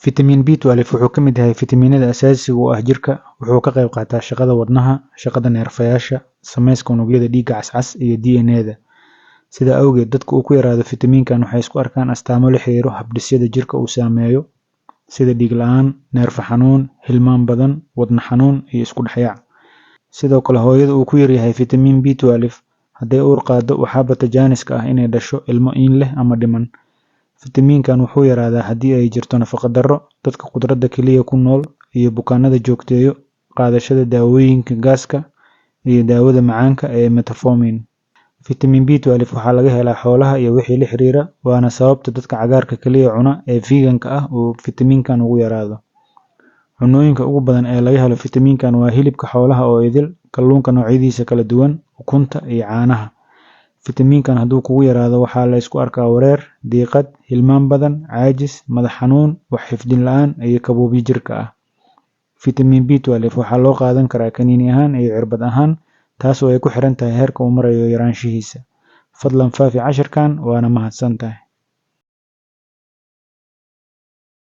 Fitamiin B12 wuxuu ka mid yahay fitamiinada asaasiga u ah jirka. Wuxuu ka qayb qaataa shaqada wadnaha, shaqada neerfayaasha, samayska unugyada dhiigga cascas iyo DNA-da. Sidaa awgeed, dadka uu ku yaraado fitamiinkan waxay isku arkaan astaamo la xiriiro habdhisyada jirka uu saameeyo, sida dhiig la'aan, neerfa xanuun, hilmaan badan, wadne xanuun iyo isku dhexyaac. Sidoo kale, hooyada uu ku yaryahay fitamiin B12 hadday uur qaado, waxaa bata jaaniska ah inay dhasho ilmo iin leh ama dhiman. Fitamiinkan wuxuu yaraadaa haddii ay jirto nafaqo darro, dadka khudradda kaliya ku nool iyo bukaanada joogteeyo qaadashada daawooyinka gaaska iyo daawada macaanka ee metformin. Fitamiin B12 waxaa laga helaa xoolaha iyo wixii la xiriira, waana sababta dadka cagaarka kaliya cuna ee vegan-ka ah uu fitamiinkan ugu yaraado. Cunnooyinka ugu badan ee laga helo fitamiinkan waa hilibka xoolaha oo idil, kalluunka noocyadiisa kala duwan, ukunta iyo caanaha. Fitamiinkan hadduu kugu yaraado, waxaa la isku arkaa wareer, diiqad, hilmaan badan, caajis, madax xanuun, wax xifdin la'aan iyo kabuubyo jirka ah. Fitamiin B12 waxaa loo qaadan karaa kaniini ahaan iyo cirbad ahaan, taas oo ay ku xiran tahay heerka uu marayo yaraanshihiisa. Fadlan faafi cashirkan, waana mahadsan tahay.